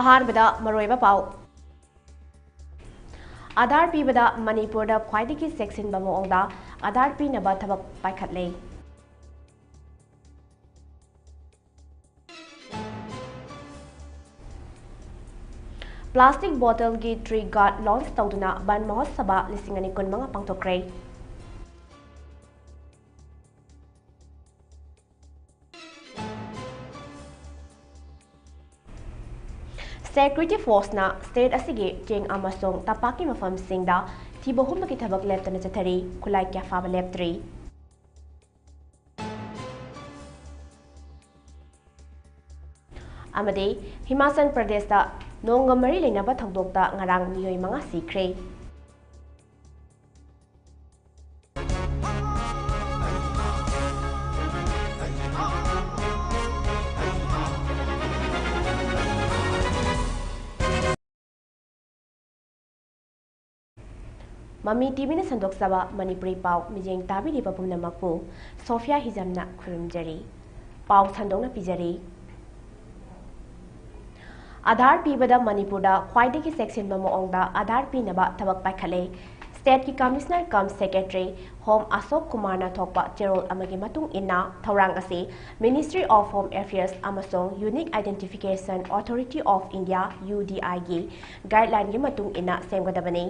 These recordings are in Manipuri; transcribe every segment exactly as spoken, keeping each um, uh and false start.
ꯑꯍꯥꯟꯕꯗ ꯃꯔꯨꯑꯣꯏꯕ ꯄꯥꯎ꯫ ꯑꯥꯙꯥꯔ ꯄꯤꯕꯗ ꯃꯅꯤꯄꯨꯔꯗ ꯈ꯭ꯋꯥꯏꯗꯒꯤ ꯆꯦꯛꯁꯤꯟꯕ ꯃꯑꯣꯡꯗ ꯑꯥꯙꯥꯔ ꯄꯤꯅꯕ ꯊꯕꯛ ꯄꯥꯏꯈꯠꯂꯦ꯫ Plastic bottleꯒꯤ tree guard launch ꯇꯧꯗꯨꯅ ꯕꯟ ꯃꯍꯣꯠꯁꯕꯥ ꯂꯤꯁꯤꯡ ꯑꯅꯤ ꯀꯨꯟꯃꯉꯥ ꯄꯥꯡꯊꯣꯛꯈ꯭ꯔꯦ꯫ Security forceꯅ state ꯑꯁꯤꯒꯤ ꯆꯤꯡ ꯑꯃꯁꯨꯡ ꯇꯝꯄꯥꯛꯀꯤ ꯃꯐꯝꯁꯤꯡꯗ ꯊꯤꯕ ꯍꯨꯝꯕꯒꯤ ꯊꯕꯛ ꯂꯦꯞꯇꯅ ꯆꯠꯊꯔꯤ, ꯈꯨꯠꯂꯥꯏ ꯀꯌꯥ ꯐꯥꯕ ꯂꯦꯞꯇ꯭ꯔꯤ꯫ ꯑꯃꯗꯤ ꯍꯤꯃꯥꯆꯜ ꯄ꯭ꯔꯗꯦꯁꯇ ꯅꯣꯡꯒ ꯃꯔꯤ ꯂꯩꯅꯕ ꯊꯧꯗꯣꯛꯇ ꯉꯔꯥꯡ ꯃꯤꯑꯣꯏ ꯃꯉꯥ ꯁꯤꯈ꯭ꯔꯦ꯫ ꯃꯃꯤ ꯇꯤꯚꯤꯅ ꯁꯟꯗꯣꯛꯆꯕ ꯃꯅꯤꯄꯨꯔꯤ ꯄꯥꯎ ꯃꯤꯠꯌꯦꯡ ꯇꯥꯕꯤꯔꯤꯕ ꯄꯨꯝꯅꯃꯛꯄꯨ ꯁꯣꯐꯤꯌꯥ ꯍꯤꯖꯝꯅ ꯈꯨꯔꯨꯝꯖꯔꯤ꯫ ꯄꯥꯎ ꯁꯟꯗꯣꯛꯅ ꯄꯤꯖꯔꯤ꯫ ꯑꯥꯙꯥꯔ ꯄꯤꯕꯗ ꯃꯅꯤꯄꯨꯔꯗ ꯈ꯭ꯋꯥꯏꯗꯒꯤ ꯆꯦꯛꯁꯤꯟꯕ ꯃꯑꯣꯡꯗ ꯑꯥꯙꯥꯔ ꯄꯤꯅꯕ ꯊꯕꯛ ꯄꯥꯏꯈꯠꯂꯦ꯫ Stateꯀꯤ Commissioner cum Secretary Home ꯑꯁꯣꯛ ꯀꯨꯃꯥꯔꯅ ꯊꯣꯛꯄ ꯆꯦꯔꯣꯜ ꯑꯃꯒꯤ ꯃꯇꯨꯡ ꯏꯟꯅ ꯊꯧꯔꯥꯡ ꯑꯁꯤ Ministry of Home Affairs ꯑꯃꯁꯨꯡ Unique Identification Authority of India, UDIꯒꯤ guidelineꯒꯤ ꯃꯇꯨꯡ ꯏꯟꯅ ꯁꯦꯝꯒꯗꯕꯅꯤ꯫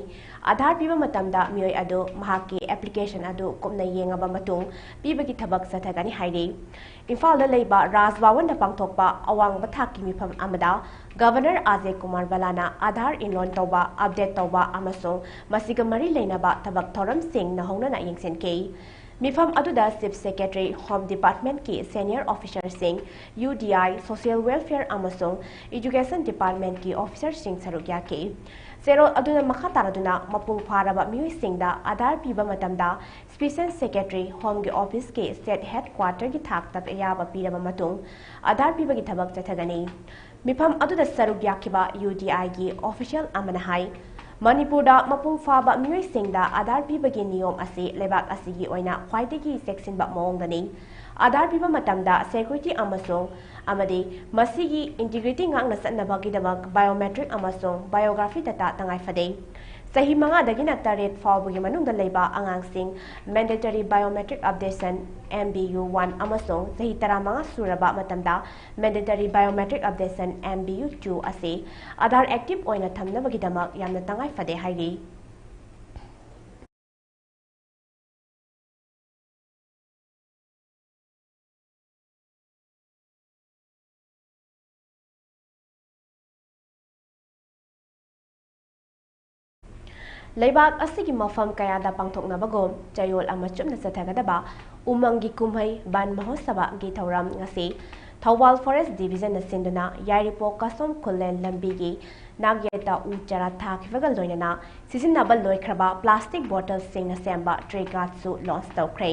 ꯑꯥꯙꯥꯔ ꯄꯤꯕ ꯃꯇꯝꯗ ꯃꯤꯑꯣꯏ ꯑꯗꯨ ꯃꯍꯥꯛꯀꯤ application ꯑꯗꯨ ꯀꯨꯞꯅ ꯌꯦꯡꯉꯕ ꯃꯇꯨꯡ ꯄꯤꯕꯒꯤ ꯊꯕꯛ ꯆꯠꯊꯒꯅꯤ ꯍꯥꯏꯔꯤ꯫ ꯏꯝꯐꯥꯜꯗ ꯂꯩꯕ ꯔꯥꯖ ꯚꯋꯟꯗ ꯄꯥꯡꯊꯣꯛꯄ ꯑꯋꯥꯡꯕ ꯊꯥꯛꯀꯤ ꯃꯤꯐꯝ ꯑꯃꯗ Governor ꯑꯖꯌ ꯀꯨꯃꯥꯔ ꯚꯜꯂꯥꯅ ꯑꯥꯙꯥꯔ enroll ꯇꯧꯕ, update ꯇꯧꯕ ꯑꯃꯁꯨꯡ ꯃꯁꯤꯒ ꯃꯔꯤ ꯂꯩꯅꯕ ꯊꯕꯛ ꯊꯧꯔꯝꯁꯤꯡ ꯅꯧꯍꯧꯅꯅ ꯌꯦꯡꯁꯤꯟꯈꯤ꯫ ꯃꯤꯐꯝ ꯑꯗꯨꯗ Chief Secretary, Home Departmentꯀꯤ senior officerꯁꯤꯡ, UDI, Social Welfare ꯑꯃꯁꯨꯡ Education Departmentꯀꯤ officerꯁꯤꯡ ꯁꯔꯨꯛ ꯌꯥꯈꯤ꯫ ꯆꯦꯔꯣꯜ ꯑꯗꯨꯅ ꯃꯈꯥ ꯇꯥꯔꯗꯨꯅ ꯃꯄꯨꯡ ꯐꯥꯔꯕ ꯃꯤꯑꯣꯏꯁꯤꯡꯗ ꯑꯥꯙꯥꯔ ꯄꯤꯕ ꯃꯇꯝꯗ Special Secretary, Homeꯒꯤ officeꯀꯤ state headquarterꯒꯤ ꯊꯥꯛꯇ ꯑꯌꯥꯕ ꯄꯤꯔꯕ ꯃꯇꯨꯡ ꯑꯥꯙꯥꯔ ꯄꯤꯕꯒꯤ ꯊꯕꯛ ꯆꯠꯊꯒꯅꯤ꯫ ꯃꯤꯐꯝ ꯑꯗꯨꯗ ꯁꯔꯨꯛ ꯌꯥꯈꯤꯕ UDIꯒꯤ official ꯑꯃꯅ ꯍꯥꯏ, ꯃꯅꯤꯄꯨꯔꯗ ꯃꯄꯨꯡ ꯐꯥꯕ ꯃꯤꯑꯣꯏꯁꯤꯡꯗ ꯑꯥꯙꯥꯔ ꯄꯤꯕꯒꯤ ꯅꯤꯌꯣꯝ ꯑꯁꯤ ꯂꯩꯕꯥꯛ ꯑꯁꯤꯒꯤ ꯑꯣꯏꯅ ꯈ꯭ꯋꯥꯏꯗꯒꯤ ꯆꯦꯛꯁꯤꯟꯕ ꯃꯑꯣꯡꯗꯅꯤ꯫ ꯑꯥꯙꯥꯔ ꯄꯤꯕ ꯃꯇꯝꯗ security ꯑꯃꯁꯨꯡ ꯑꯃꯗꯤ ꯃꯁꯤꯒꯤ integrity ꯉꯥꯛꯅ ꯆꯠꯅꯕꯒꯤꯗꯃꯛ biometric ꯑꯃꯁꯨꯡ biography data ꯇꯉꯥꯏ ꯐꯗꯦ꯫ ꯆꯍꯤ ꯃꯉꯥꯗꯒꯤꯅ ꯇꯔꯦꯠ ꯐꯥꯎꯕꯒꯤ ꯃꯅꯨꯡꯗ ꯂꯩꯕ ꯑꯉꯥꯡꯁꯤꯡ mandatory biometric updation M B U one ꯑꯃꯁꯨꯡ ꯆꯍꯤ ꯇꯔꯥꯃꯉꯥ ꯁꯨꯔꯕ ꯃꯇꯝꯗ mandatory biometric updation M B U two ꯑꯁꯤ ꯑꯥꯙꯥꯔ active ꯑꯣꯏꯅ ꯊꯝꯅꯕꯒꯤꯗꯃꯛ ꯌꯥꯝꯅ ꯇꯉꯥꯏ ꯐꯗꯦ ꯍꯥꯏꯔꯤ꯫ ꯂꯩꯕꯥꯛ ꯑꯁꯤꯒꯤ ꯃꯐꯝ ꯀꯌꯥꯗ ꯄꯥꯡꯊꯣꯛꯅꯕꯒꯨꯝ ꯆꯌꯣꯜ ꯑꯃ ꯆꯨꯞꯅ ꯆꯠꯊꯒꯗꯕ ꯎꯃꯪꯒꯤ ꯀꯨꯝꯍꯩ ꯕꯟ ꯃꯍꯣꯠꯁꯕꯒꯤ ꯊꯧꯔꯝ ꯉꯁꯤ ꯊꯧꯕꯥꯜ Forest Divisionꯅ ꯁꯤꯟꯗꯨꯅ ꯌꯥꯏꯔꯤꯄꯣꯛ ꯀꯁꯣꯝ ꯈꯨꯜꯂꯦꯟ ꯂꯝꯕꯤꯒꯤ ꯅꯥꯛꯌꯦꯠꯇ ꯎ ꯆꯥꯔꯥ ꯊꯥꯈꯤꯕꯒ ꯂꯣꯏꯅꯅ ꯁꯤꯖꯤꯟꯅꯕ ꯂꯣꯏꯈ꯭ꯔꯕ plastic bottleꯁꯤꯡꯅ ꯁꯦꯝꯕ tree guardꯁꯨ launch ꯇꯧꯈ꯭ꯔꯦ꯫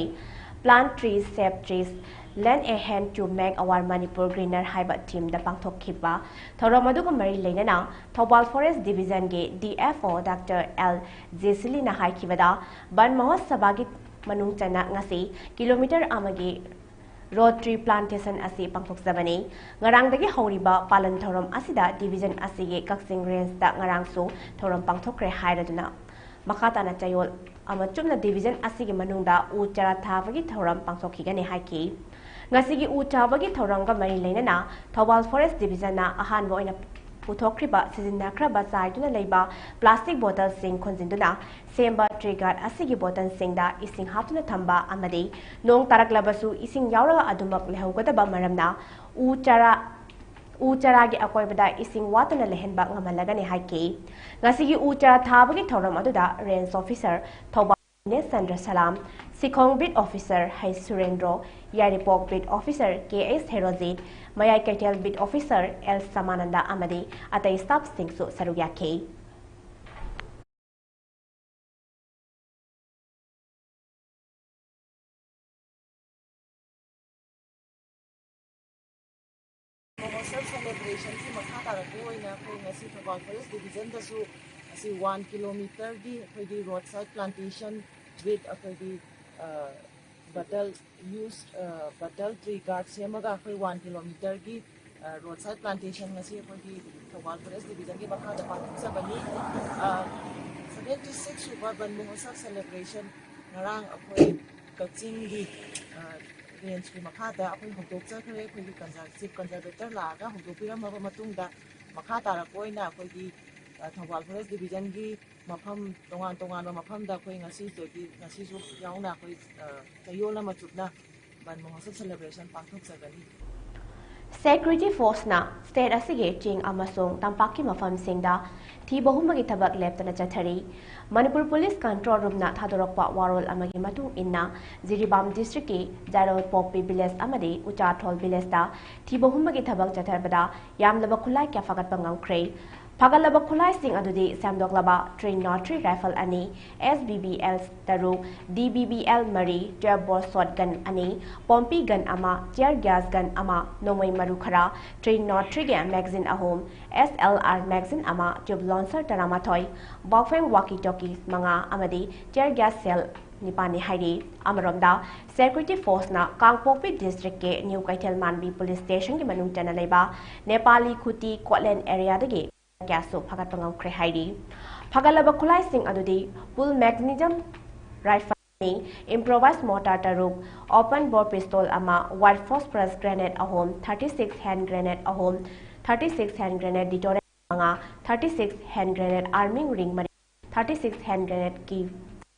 Plant trees, save trees, lend a hand to make our Manipur greener ꯍꯥꯏꯕ themeꯗ ꯄꯥꯡꯊꯣꯛꯈꯤꯕ ꯊꯧꯔꯝ ꯑꯗꯨꯒ ꯃꯔꯤ ꯂꯩꯅꯅ Thoubal Forest Divisionꯒꯤ D F O Doctor L ꯖꯦꯁꯤꯂꯤꯅ ꯍꯥꯏꯈꯤꯕꯗ, ꯕꯟ ꯃꯍꯣꯠꯁꯕꯥꯒꯤ ꯃꯅꯨꯡ ꯆꯟꯅ ꯉꯁꯤ ꯀꯤꯂꯣꯃꯤꯇꯔ ꯑꯃꯒꯤ road tree plantation ꯑꯁꯤ ꯄꯥꯡꯊꯣꯛꯆꯕꯅꯤ꯫ ꯉꯔꯥꯡꯗꯒꯤ ꯍꯧꯔꯤꯕ ꯄꯥꯂꯟ ꯊꯧꯔꯝ ꯑꯁꯤꯗ division ꯑꯁꯤꯒꯤ ꯀꯛꯆꯤꯡ rangeꯇ ꯉꯔꯥꯡꯁꯨ ꯊꯧꯔꯝ ꯄꯥꯡꯊꯣꯛꯈ꯭ꯔꯦ ꯍꯥꯏꯔꯗꯨꯅ ꯃꯈꯥ ꯇꯥꯅ ꯆꯌꯣꯜ ꯑꯃ ꯆꯨꯞꯅ division ꯑꯁꯤꯒꯤ ꯃꯅꯨꯡꯗ ꯎ ꯆꯥꯔꯥ ꯊꯥꯕꯒꯤ ꯊꯧꯔꯝ ꯄꯥꯡꯊꯣꯛꯈꯤꯒꯅꯤ ꯍꯥꯏꯈꯤ꯫ ꯉꯁꯤꯒꯤ ꯎ ꯊꯥꯕꯒꯤ ꯊꯧꯔꯝꯒ ꯃꯔꯤ ꯂꯩꯅꯅ ꯊꯧꯕꯥꯜ Forest Divisionꯅ ꯑꯍꯥꯟꯕ ꯑꯣꯏꯅ ꯄꯨꯊꯣꯛꯈ꯭ꯔꯤꯕ ꯁꯤꯖꯤꯟꯅꯈ꯭ꯔꯕ ꯆꯥꯏꯗꯨꯅ ꯂꯩꯕ plastic bottleꯁꯤꯡ ꯈꯣꯟꯖꯤꯟꯗꯨꯅ ꯁꯦꯝꯕ tree guard ꯑꯁꯤꯒꯤ bottleꯁꯤꯡꯗ ꯏꯁꯤꯡ ꯍꯥꯞꯇꯨꯅ ꯊꯝꯕ ꯑꯃꯗꯤ ꯅꯣꯡ ꯇꯥꯔꯛꯂꯕꯁꯨ ꯏꯁꯤꯡ ꯌꯥꯎꯔꯒ ꯑꯗꯨꯃꯛ ꯂꯩꯍꯧꯒꯗꯕ ꯃꯔꯝꯅ ꯎ ꯆꯥꯔꯥ, ꯎ ꯆꯥꯔꯥꯒꯤ ꯑꯀꯣꯏꯕꯗ ꯏꯁꯤꯡ ꯋꯥꯠꯇꯅ ꯂꯩꯍꯟꯕ ꯉꯝꯍꯜꯂꯒꯅꯤ ꯍꯥꯏꯈꯤ꯫ ꯉꯁꯤꯒꯤ ꯎ ꯆꯥꯔꯥ ꯊꯥꯕꯒꯤ ꯊꯧꯔꯝ ꯑꯗꯨꯗ Range Officer Thoubal Nesh Chandra Salam, Sikhong Beat Officer ꯍꯩ ꯁꯨꯔꯦꯟꯗ꯭ꯔꯣ, ꯌꯥꯏꯔꯤꯄꯣꯛ Beat Officer ꯀꯦ ꯑꯦꯁ ꯍꯦꯔꯣꯖꯤꯠ, ꯃꯌꯥꯏ ꯀꯩꯊꯦꯜ Beat Officer ꯑꯦꯜ ꯁꯃꯥꯅꯟꯗ ꯑꯃꯗꯤ ꯑꯇꯩ staffꯁꯤꯡꯁꯨ ꯁꯔꯨꯛ ꯌꯥꯈꯤ꯫ ꯃꯍꯣꯠꯁꯕ celebrationꯒꯤ ꯃꯈꯥ ꯇꯥꯔꯛꯄ ꯑꯣꯏꯅ ꯑꯩꯈꯣꯏ ꯉꯁꯤ ꯊꯧꯕꯥꯜ Forest Divisionꯗꯁꯨ ꯑꯁꯤ one kilometerꯒꯤ ꯑꯩꯈꯣꯏꯒꯤ roadside plantation with ꯑꯩꯈꯣꯏꯒꯤ, ꯑ, Battle use battle tree guard ꯁꯦꯝꯃꯒ ꯑꯩꯈꯣꯏ ꯋꯥꯟ ꯀꯤꯂꯣꯃꯤꯇꯔꯒꯤ ꯔꯣꯗ ꯁꯥꯏꯗ ꯄ꯭ꯂꯥꯟꯇꯦꯁꯟ ꯉꯁꯤ ꯑꯩꯈꯣꯏꯒꯤ ꯊꯧꯕꯥꯜ ꯐꯣꯔꯦꯁ ꯗꯤꯕꯤꯖꯟꯒꯤ ꯃꯈꯥꯗ ꯄꯥꯡꯊꯣꯛꯆꯕꯅꯤ꯫ ꯁꯚꯦꯟꯇꯤ ꯁꯤꯛꯁ ꯁꯨꯕ ꯕꯟ ꯃꯍꯣꯠꯁꯕ ꯁꯦꯂꯦꯕ꯭ꯔꯦꯁꯟ ꯉꯔꯥꯡ ꯑꯩꯈꯣꯏ ꯀꯛꯆꯤꯡꯒꯤ ꯔꯦꯟꯖꯀꯤ ꯃꯈꯥꯗ ꯑꯩꯈꯣꯏ ꯍꯧꯗꯣꯛꯆꯈ꯭ꯔꯦ꯫ ꯑꯩꯈꯣꯏꯒꯤ ꯀꯟꯖꯔ ꯆꯤꯐ ꯀꯟꯖꯔꯕꯦꯇꯔ ꯂꯥꯛꯑꯒ ꯍꯧꯗꯣꯛꯄꯤꯔꯝꯃꯕ ꯃꯇꯨꯡꯗ ꯃꯈꯥ ꯇꯥꯔꯛꯄ ꯑꯣꯏꯅ ꯑꯩꯈꯣꯏꯒꯤ ꯊꯧꯕꯥꯜ ꯐꯣꯔꯦꯁ ꯗꯤꯕꯤꯖꯟꯒꯤ ꯃꯐꯝ ꯇꯣꯉꯥꯟ ꯇꯣꯉꯥꯟꯕ ꯃꯐꯝꯗ ꯑꯩꯈꯣꯏ ꯉꯁꯤꯗꯒꯤ ꯉꯁꯤꯁꯨ ꯌꯥꯎꯅ ꯑꯩꯈꯣꯏ ꯆꯌꯣꯜ ꯑꯃ ꯆꯨꯞꯅ ꯕꯟ ꯃꯍꯣꯠꯁꯕ ꯁꯦꯂꯦꯕ꯭ꯔꯦꯁꯟ ꯄꯥꯡꯊꯣꯛꯆꯒꯅꯤ꯫ ꯁꯦꯀ꯭ꯌꯨꯔꯤꯇꯤ ꯐꯣꯔꯁꯅ ꯁ꯭ꯇꯦꯠ ꯑꯁꯤꯒꯤ ꯆꯤꯡ ꯑꯃꯁꯨꯡ ꯇꯝꯄꯥꯛꯀꯤ ꯃꯐꯝꯁꯤꯡꯗ ꯊꯤꯕ ꯍꯨꯝꯕꯒꯤ ꯊꯕꯛ ꯂꯦꯞꯇꯅ ꯆꯠꯊꯔꯤ꯫ ꯃꯅꯤꯄꯨꯔ ꯄꯨꯂꯤꯁ ꯀꯟꯇ꯭ꯔꯣꯜ ꯔꯨꯝꯅ ꯊꯥꯗꯣꯔꯛꯄ ꯋꯥꯔꯣꯜ ꯑꯃꯒꯤ ꯃꯇꯨꯡ ꯏꯟꯅ, ꯖꯤꯔꯤꯕꯥꯝ ꯗꯤꯁꯇ꯭ꯔꯤꯛꯀꯤ ꯖꯥꯏꯔꯣꯜ ꯄꯣꯛꯄꯤ ꯚꯤꯂꯦꯖ ꯑꯃꯗꯤ ꯎꯆꯥꯊꯣꯜ ꯚꯤꯂꯦꯖꯇ ꯊꯤꯕ ꯍꯨꯝꯕꯒꯤ ꯊꯕꯛ ꯆꯠꯊꯕꯗ ꯌꯥꯝꯂꯕ ꯈꯨꯠꯂꯥꯏ ꯀꯌꯥ ꯐꯥꯒꯠꯄ ꯉꯝꯈ꯭ꯔꯦ꯫ ꯐꯥꯒꯠꯂꯕ ꯈꯨꯠꯂꯥꯏꯁꯤꯡ ꯑꯗꯨꯗꯤ ꯁꯦꯝꯗꯣꯛꯂꯕ ꯇ꯭ꯔꯤꯡ ꯅꯣ ꯊ꯭ꯔꯤ ꯔꯥꯏꯐꯜ ꯑꯅꯤ, ꯑꯦꯁ ꯕꯤ ꯕꯤ ꯑꯦꯜ ꯇꯔꯨꯛ, ꯗꯤ ꯕꯤ ꯕꯤ ꯑꯦꯜ ꯃꯔꯤ, ꯇ꯭ꯋꯦꯜꯐ ꯕꯣꯔ ꯁꯣꯠ ꯒꯟ ꯑꯅꯤ, ꯄꯣꯝꯄꯤ ꯒꯟ ꯑꯃ, ꯇꯤꯌꯔ ꯒ꯭ꯌꯥꯁ ꯒꯟ ꯑꯃ, ꯅꯣꯡꯃꯩ ꯃꯔꯨ ꯈꯔ, ꯇ꯭ꯔꯤꯡ ꯅꯣ ꯊ꯭ꯔꯤꯒꯤ ꯃꯦꯒꯥꯖꯤꯟ ꯑꯍꯨꯝ, ꯑꯦꯁ ꯑꯦꯜ ꯑꯥꯔ ꯃꯦꯒꯥꯖꯤꯟ ꯑꯃ, ꯇ꯭ꯌꯨꯕ ꯂꯣꯟꯁꯔ ꯇꯔꯥꯃꯥꯊꯣꯏ, ꯕꯥꯎꯐꯦꯡ ꯋꯥꯀꯤ ꯇꯣꯀꯤ ꯃꯉꯥ ꯑꯃꯗꯤ ꯇꯤꯌꯔ ꯒ꯭ꯌꯥꯁ ꯁꯦꯜ ꯅꯤꯄꯥꯟꯅꯤ ꯍꯥꯏꯔꯤ꯫ ꯑꯃꯔꯣꯝꯗ, ꯁꯦꯀ꯭ꯌꯨꯔꯤꯇꯤ ꯐꯣꯔꯁꯅ ꯀꯥꯡꯄꯣꯛꯄꯤ ꯗꯤꯁꯇ꯭ꯔꯤꯛꯀꯤ ꯅ꯭ꯌꯨ ꯀꯩꯊꯦꯜ ꯃꯥꯟꯕꯤ ꯄꯨꯂꯤꯁ ꯁ꯭ꯇꯦꯁꯟꯒꯤ ꯃꯅꯨꯡ ꯆꯟꯅ ꯂꯩꯕ ꯅꯦꯄꯥꯂꯤ ꯈꯨꯇꯤ ꯀꯣꯠꯂꯦꯟ ꯑꯦꯔꯤꯌꯥꯗꯒꯤ ꯀꯌꯥꯁꯨ ꯐꯥꯒꯠꯄ ꯉꯝꯈ꯭ꯔꯦ ꯍꯥꯏꯔꯤ꯫ ꯐꯥꯒꯠꯂꯕ ꯈꯨꯠꯂꯥꯏꯁꯤꯡ ꯑꯗꯨꯗꯤ ꯄꯨꯜ ꯃꯦꯒꯥꯖꯤꯟ ꯔꯥꯏꯐꯜ ꯑꯅꯤ, ꯏꯝꯄ꯭ꯔꯣꯚꯥꯏꯖ ꯃꯣꯔꯇꯥꯔ ꯇꯔꯨꯛ, ꯑꯣꯄꯟ ꯕꯣꯔ ꯄꯤꯁꯇꯣꯜ ꯑꯃ, ꯋꯥꯏꯠ ꯐꯣꯁꯐꯔꯁ ꯒ꯭ꯔꯦꯅꯦꯗ ꯑꯍꯨꯝ, ꯊꯥꯔꯇꯤ ꯁꯤꯛꯁ ꯍꯦꯟꯗ ꯒ꯭ꯔꯦꯅꯦꯗ ꯑꯍꯨꯝ, ꯊꯥꯔꯇꯤ ꯁꯤꯛꯁ ꯍꯦꯟꯗ ꯒ꯭ꯔꯦꯅꯦꯗ ꯗꯤꯇꯣꯅꯦꯇꯔ ꯃꯉꯥ, ꯊꯥꯔꯇꯤ ꯁꯤꯛꯁ ꯍꯦꯟꯗ ꯒ꯭ꯔꯦꯅꯦꯗ ꯑꯥꯔꯃꯤꯡ ꯔꯤꯡ ꯃꯔꯤ, ꯊꯥꯔꯇꯤ ꯁꯤꯛꯁ ꯍꯦꯟꯗ ꯒ꯭ꯔꯦꯅꯦꯗ ꯀꯤ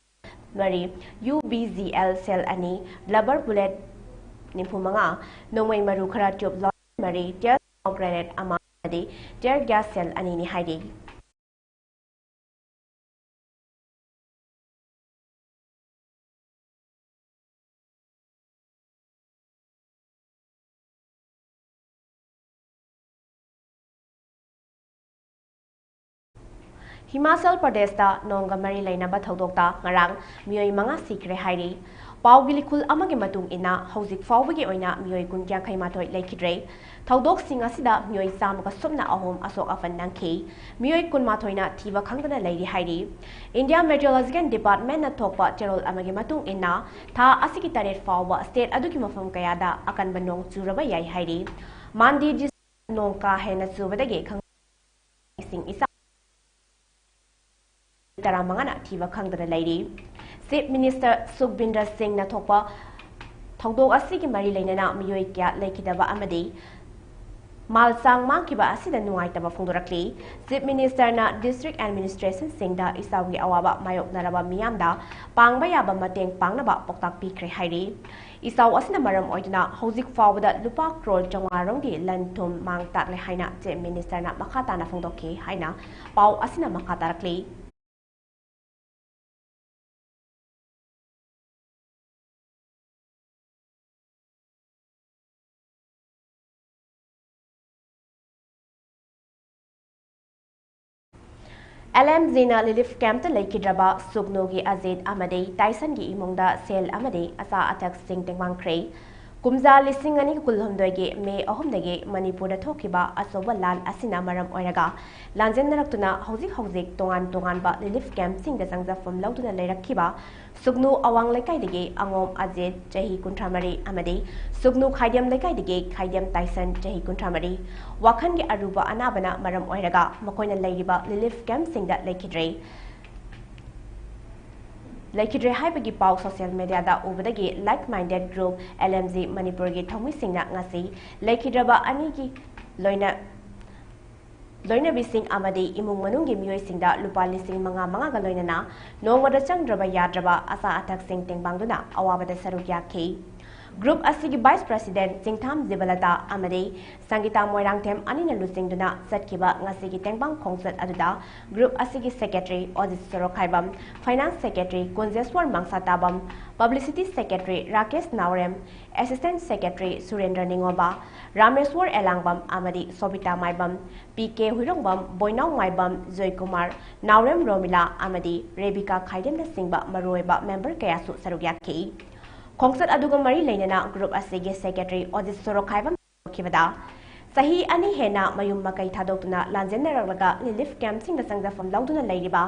ꯃꯔꯤ, ꯌꯨ ꯕꯤ ꯖꯤ ꯑꯦꯜ ꯁꯦꯜ ꯑꯅꯤ, ꯔꯕꯔ ꯕꯨꯂꯦꯠ ꯅꯤꯐꯨ ꯃꯉꯥ, ꯅꯣꯡꯃꯩ ꯃꯔꯨ ꯈꯔ, ꯇ꯭ꯌꯨꯕ ꯂꯣꯟ ꯃꯔꯤ, ꯇꯤꯌꯔ ꯒ꯭ꯔꯦꯅꯦꯗ ꯑꯃ ꯑꯃꯗꯤ ꯇꯤꯌꯔ ꯒ꯭ꯌꯥꯁ ꯁꯦꯜ ꯑꯅꯤꯅꯤ ꯍꯥꯏꯔꯤ꯫ ꯍꯤꯃꯥꯆꯜ ꯄ꯭ꯔꯗꯦꯁꯇ ꯅꯣꯡꯒ ꯃꯔꯤ ꯂꯩꯅꯕ ꯊꯧꯗꯣꯛꯇ ꯉꯔꯥꯡ ꯃꯤꯑꯣꯏ ꯃꯉꯥ ꯁꯤꯈ꯭ꯔꯦ ꯍꯥꯏꯔꯤ꯫ ꯄꯥꯎꯒꯤ ꯂꯤꯈꯨꯜ ꯑꯃꯒꯤ ꯃꯇꯨꯡ ꯏꯟꯅ, ꯍꯧꯖꯤꯛ ꯐꯥꯎꯕꯒꯤ ꯑꯣꯏꯅ ꯃꯤꯑꯣꯏ ꯀꯨꯟ ꯌꯥꯡꯈꯩ ꯃꯥꯊꯣꯏ ꯂꯩꯈꯤꯗ꯭ꯔꯦ꯫ ꯊꯧꯗꯣꯛꯁꯤꯡ ꯑꯁꯤꯗ ꯃꯤꯑꯣꯏ ꯆꯥꯝꯃꯒ ꯁꯨꯞꯅ ꯑꯍꯨꯝ ꯑꯁꯣꯛ ꯑꯄꯟ ꯅꯪꯈꯤ꯫ ꯃꯤꯑꯣꯏ ꯀꯨꯟꯃꯥꯊꯣꯏꯅ ꯊꯤꯕ ꯈꯪꯗꯅ ꯂꯩꯔꯤ ꯍꯥꯏꯔꯤ꯫ India Meteorological Department ꯅ ꯊꯣꯛꯄ ꯆꯦꯔꯣꯜ ꯑꯃꯒꯤ ꯃꯇꯨꯡ ꯏꯟꯅ, ꯊꯥ ꯑꯁꯤꯒꯤ ꯇꯔꯦꯠ ꯐꯥꯎꯕ state ꯑꯗꯨꯒꯤ ꯃꯐꯝ ꯀꯌꯥꯗ ꯑꯀꯟꯕ ꯅꯣꯡ ꯆꯨꯔꯕ ꯌꯥꯏ ꯍꯥꯏꯔꯤ꯫ ꯃꯥꯟꯗꯤ ꯖꯤꯁ ꯅꯣꯡ ꯀꯥ ꯍꯦꯟꯅ ꯆꯨꯕꯗꯒꯤ ꯈꯪ-, ꯏꯁꯤꯡ ꯏꯆꯥꯎ ꯇꯔꯥꯃꯉꯥꯅ ꯊꯤꯕ ꯈꯪꯗꯅ ꯂꯩꯔꯤ꯫ Chief Minister ꯁꯨꯈꯕꯤꯟꯗ꯭ꯔ ꯁꯤꯡꯅ ꯊꯣꯛꯄ ꯊꯧꯗꯣꯛ ꯑꯁꯤꯒꯤ ꯃꯔꯤ ꯂꯩꯅꯅ ꯃꯤꯑꯣꯏ ꯀꯌꯥ ꯂꯩꯈꯤꯗꯕ ꯑꯃꯗꯤ ꯃꯥꯜꯆꯥꯡ ꯃꯥꯡꯈꯤꯕ ꯑꯁꯤꯗ ꯅꯨꯡꯉꯥꯏꯇꯕ ꯐꯣꯡꯗꯣꯔꯛꯂꯤ꯫ Chief Minister ꯅ district administration ꯁꯤꯡꯗ ꯏꯆꯥꯎꯒꯤ ꯑꯋꯥꯕ ꯃꯥꯌꯣꯛꯅꯔꯕ ꯃꯤꯌꯥꯝꯗ ꯄꯥꯡꯕ ꯌꯥꯕ ꯃꯇꯦꯡ ꯄꯥꯡꯅꯕ ꯄꯥꯎꯇꯥꯛ ꯄꯤꯈ꯭ꯔꯦ ꯍꯥꯏꯔꯤ꯫ ꯏꯆꯥꯎ ꯑꯁꯤꯅ ꯃꯔꯝ ꯑꯣꯏꯗꯨꯅ ꯍꯧꯖꯤꯛ ꯐꯥꯎꯕꯗ ꯂꯨꯄꯥ ꯀ꯭ꯔꯣꯔ ꯆꯥꯝꯃꯉꯥ ꯔꯣꯝꯒꯤ ꯂꯟ ꯊꯨꯝ ꯃꯥꯡ ꯇꯥꯛꯂꯦ ꯍꯥꯏꯅ Chief Minister ꯅ ꯃꯈꯥ ꯇꯥꯅ ꯐꯣꯡꯗꯣꯛꯈꯤ ꯍꯥꯏꯅ ꯄꯥꯎ ꯑꯁꯤꯅ ꯃꯈꯥ ꯇꯥꯔꯛꯂꯤ꯫ L M G ꯅ relief camp ꯇ ꯂꯩꯈꯤꯗ꯭ꯔꯕ ꯁꯨꯒꯅꯨꯒꯤ ꯑꯖꯤꯠ ꯑꯃꯗꯤ ꯇꯥꯏꯁꯟꯒꯤ ꯏꯃꯨꯡꯗ ꯁꯦꯜ ꯑꯃꯗꯤ ꯑꯆꯥ ꯑꯊꯛꯁꯤꯡ ꯇꯦꯡꯕꯥꯡꯈ꯭ꯔꯦ꯫ ꯀꯨꯝꯖꯥ ꯂꯤꯁꯤꯡ ꯑꯅꯤ ꯀꯨꯟꯍꯨꯝꯗꯣꯏꯒꯤ ꯃꯦ ꯑꯍꯨꯝꯗꯒꯤ ꯃꯅꯤꯄꯨꯔꯗ ꯊꯣꯛꯈꯤꯕ ꯑꯆꯧꯕ ꯂꯥꯟ ꯑꯁꯤꯅ ꯃꯔꯝ ꯑꯣꯏꯔꯒ ꯂꯥꯟꯖꯦꯟꯅꯔꯛꯇꯨꯅ ꯍꯧꯖꯤꯛ ꯍꯧꯖꯤꯛ ꯇꯣꯉꯥꯟ ꯇꯣꯉꯥꯟꯕ relief camp ꯁꯤꯡꯗ ꯆꯪꯖꯐꯝ ꯂꯧꯗꯨꯅ ꯂꯩꯔꯛꯈꯤꯕ ꯁꯨꯒꯅꯨ ꯑꯋꯥꯡ ꯂꯩꯀꯥꯏꯗꯒꯤ ꯑꯉꯣꯝ ꯑꯖꯤꯠ, ꯆꯍꯤ ꯀꯨꯟꯊ꯭ꯔꯥ ꯃꯔꯤ, ꯑꯃꯗꯤ ꯁꯨꯒꯅꯨ ꯈꯥꯏꯗꯦꯝ ꯂꯩꯀꯥꯏꯗꯒꯤ ꯈꯥꯏꯗꯦꯝ ꯇꯥꯏꯁꯟ, ꯆꯍꯤ ꯀꯨꯟꯊ꯭ꯔꯥ ꯃꯔꯤ, ꯋꯥꯈꯜꯒꯤ ꯑꯔꯨꯕ ꯑꯅꯥꯕꯅ ꯃꯔꯝ ꯑꯣꯏꯔꯒ ꯃꯈꯣꯏꯅ ꯂꯩꯔꯤꯕ relief camp ꯁꯤꯡꯗ ꯂꯩꯈꯤꯗ꯭ꯔꯦ꯫ ꯂꯩꯈꯤꯗ꯭ꯔꯦ ꯍꯥꯏꯕꯒꯤ ꯄꯥꯎ social media ꯗ ꯎꯕꯗꯒꯤ like minded group L M G ꯃꯅꯤꯄꯨꯔꯒꯤ ꯊꯧꯃꯤꯁꯤꯡꯅ ꯉꯁꯤ ꯂꯩꯈꯤꯗ꯭ꯔꯕ ꯑꯅꯤꯒꯤ ꯂꯣꯏꯅ ꯂꯣꯏꯅꯕꯤꯁꯤꯡ ꯑꯃꯗꯤ ꯏꯃꯨꯡ ꯃꯅꯨꯡꯒꯤ ꯃꯤꯑꯣꯏꯁꯤꯡꯗ ꯂꯨꯄꯥ ꯂꯤꯁꯤꯡ ꯃꯉꯥ ꯃꯉꯥꯒ ꯂꯣꯏꯅꯅ ꯅꯣꯡꯃꯗ ꯆꯪꯗ꯭ꯔꯕ ꯌꯥꯗ꯭ꯔꯕ ꯑꯆꯥ ꯑꯊꯛꯁꯤꯡ ꯇꯦꯡꯕꯥꯡꯗꯨꯅ ꯑꯋꯥꯕꯗ ꯁꯔꯨꯛ ꯌꯥꯈꯤ꯫ Group ꯑꯁꯤꯒꯤ Vice President ꯆꯤꯡꯊꯥꯝ ꯖꯤꯕꯂꯇꯥ ꯑꯃꯗꯤ ꯁꯪꯒꯤꯇꯥ ꯃꯣꯏꯔꯥꯡꯊꯦꯝ ꯑꯅꯤꯅ ꯂꯨꯆꯤꯡꯗꯨꯅ ꯆꯠꯈꯤꯕ ꯉꯁꯤꯒꯤ ꯇꯦꯡꯕꯥꯡ ꯈꯣꯡꯆꯠ ꯑꯗꯨꯗ group ꯑꯁꯤꯒꯤ Secretary ꯑꯣꯖꯤꯠ ꯁꯣꯔꯣꯛꯈꯥꯏꯕꯝ, Finance Secretary ꯀꯨꯟꯖꯦꯁ꯭ꯋꯔ ꯃꯥꯡꯁꯥꯇꯥꯕꯝ, Publicity Secretary Rakesh ꯅꯥꯎꯔꯦꯝ, Assistant Secretary ꯁꯨꯔꯦꯟꯗ꯭ꯔ ꯅꯤꯉꯣꯝꯕ, ꯔꯥꯃꯦꯁ꯭ꯋꯔ ꯑꯦꯂꯥꯡꯕꯝ ꯑꯃꯗꯤ ꯁꯣꯕꯤꯇꯥ ꯃꯥꯏꯕꯝ, ꯄꯤ ꯀꯦ ꯍꯨꯏꯔꯣꯡꯕꯝ, ꯕꯣꯏꯅꯥꯎ ꯃꯥꯏꯕꯝ, ꯖꯣꯏꯀꯨꯃꯥꯔ, ꯅꯥꯎꯔꯦꯝ ꯔꯣꯃꯤꯂꯥ ꯑꯃꯗꯤ ꯔꯦꯕꯤꯀꯥ ꯈꯥꯏꯗꯦꯝꯅꯆꯤꯡꯕ ꯃꯔꯨꯑꯣꯏꯕ member ꯀꯌꯥꯁꯨ ꯁꯔꯨꯛ ꯌꯥꯈꯤ꯫ ꯈꯣꯡꯆꯠ ꯑꯗꯨꯒ ꯃꯔꯤ ꯂꯩꯅꯅ ꯒ꯭ꯔꯨꯞ ꯑꯁꯤꯒꯤ ꯁꯦꯀ꯭ꯔꯦꯇꯔꯤ ꯑꯣꯖꯤꯠ ꯁꯣꯔꯣꯈꯥꯏꯕꯝ ꯍꯥꯏꯗꯣꯛꯈꯤꯕꯗ, ꯆꯍꯤ ꯑꯅꯤ ꯍꯦꯟꯅ ꯃꯌꯨꯝ ꯃꯀꯩ ꯊꯥꯗꯣꯛꯇꯨꯅ ꯂꯥꯟꯖꯦꯟꯅꯔꯛꯂꯒ ꯔꯤꯂꯤꯐ ꯀꯦꯝꯞꯁꯤꯡꯗ ꯆꯪꯖꯐꯝ ꯂꯧꯗꯨꯅ ꯂꯩꯔꯤꯕ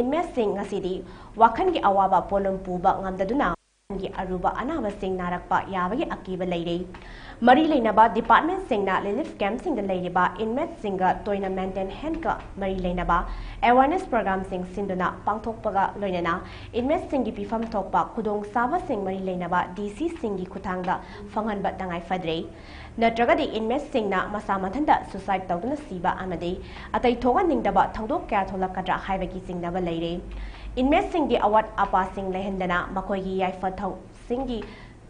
ꯏꯟꯃꯦꯠꯁꯤꯡ ꯉꯁꯤꯗꯤ ꯋꯥꯈꯜꯒꯤ ꯑꯋꯥꯕ ꯄꯣꯠꯂꯨꯝ ꯄꯨꯕ ꯉꯝꯗꯗꯨꯅ ꯒꯤ ꯑꯔꯨꯕ ꯑꯅꯥꯕꯁꯤꯡ ꯅꯥꯔꯛꯄ ꯌꯥꯕꯒꯤ ꯑꯀꯤꯕ ꯂꯩꯔꯦ꯫ ꯃꯔꯤ ꯂꯩꯅꯕ ꯗꯤꯄꯥꯔꯠꯃꯦꯟꯠꯁꯤꯡꯅ ꯔꯤꯂꯤꯐ ꯀꯦꯝꯞꯁꯤꯡꯗ ꯂꯩꯔꯤꯕ ꯏꯟꯃꯦꯠꯁꯤꯡꯒ ꯇꯣꯏꯅ ꯃꯦꯟꯇꯦꯟ ꯍꯦꯜꯊꯀ ꯃꯔꯤ ꯂꯩꯅꯕ ꯑꯦꯋꯥꯔꯅꯦꯁ ꯄ꯭ꯔꯣꯒ꯭ꯔꯥꯝꯁꯤꯡ ꯁꯤꯟꯗꯨꯅ ꯄꯥꯡꯊꯣꯛꯄꯒ ꯂꯣꯏꯅꯅ ꯏꯟꯃꯦꯠꯁꯤꯡꯒꯤ ꯄꯤꯐꯝ ꯊꯣꯛꯄ ꯈꯨꯗꯣꯡꯆꯥꯕꯁꯤꯡ ꯃꯔꯤ ꯂꯩꯅꯕ ꯗꯤ ꯁꯤꯁꯤꯡꯒꯤ ꯈꯨꯠꯊꯥꯡꯗ ꯐꯪꯍꯟꯕ ꯇꯉꯥꯏ ꯐꯗ꯭ꯔꯦ꯫ ꯅꯠꯇ꯭ꯔꯒꯗꯤ ꯏꯟꯃꯦꯠꯁꯤꯡꯅ ꯃꯁꯥ ꯃꯊꯟꯇ ꯁꯨꯁꯥꯏꯗ ꯇꯧꯗꯨꯅ ꯁꯤꯕ ꯑꯃꯗꯤ ꯑꯇꯩ ꯊꯣꯛꯍꯟꯅꯤꯡꯗꯕ ꯊꯧꯗꯣꯛ ꯀꯌꯥ ꯊꯣꯛꯂꯛꯀꯗ꯭ꯔꯥ ꯍꯥꯏꯕꯒꯤ ꯆꯤꯡꯅꯕ ꯂꯩꯔꯦ꯫ ꯏꯟꯃꯦꯠꯁꯤꯡꯒꯤ ꯑꯋꯥꯠ ꯑꯄꯥꯁꯤꯡ ꯂꯩꯍꯟꯗꯅ ꯃꯈꯣꯏꯒꯤ ꯌꯥꯏꯐ ꯊꯧꯁꯤꯡꯒꯤ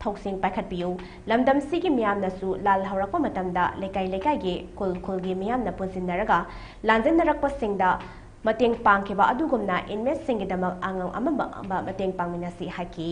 ꯊꯧꯁꯤꯡ ꯄꯥꯏꯈꯠꯄꯤꯌꯨ꯫ ꯂꯝꯗꯝꯁꯤꯒꯤ ꯃꯤꯌꯥꯝꯅꯁꯨ ꯂꯥꯜ ꯍꯧꯔꯛꯄ ꯃꯇꯝꯗ ꯂꯩꯀꯥꯏ ꯂꯩꯀꯥꯏꯒꯤ, ꯈꯨꯜ ꯈꯨꯜꯒꯤ ꯃꯤꯌꯥꯝꯅ ꯄꯨꯟꯁꯤꯟꯅꯔꯒ ꯂꯥꯟꯖꯦꯟꯅꯔꯛꯄꯁꯤꯡꯗ ꯃꯇꯦꯡ ꯄꯥꯡꯈꯤꯕ ꯑꯗꯨꯒꯨꯝꯅ ꯏꯟꯃꯦꯠꯁꯤꯡꯒꯤꯗꯃꯛ ꯑꯉꯝ ꯑꯉꯝꯕ ꯃꯇꯦꯡ ꯄꯥꯡꯃꯤꯟꯅꯁꯤ ꯍꯥꯏꯈꯤ꯫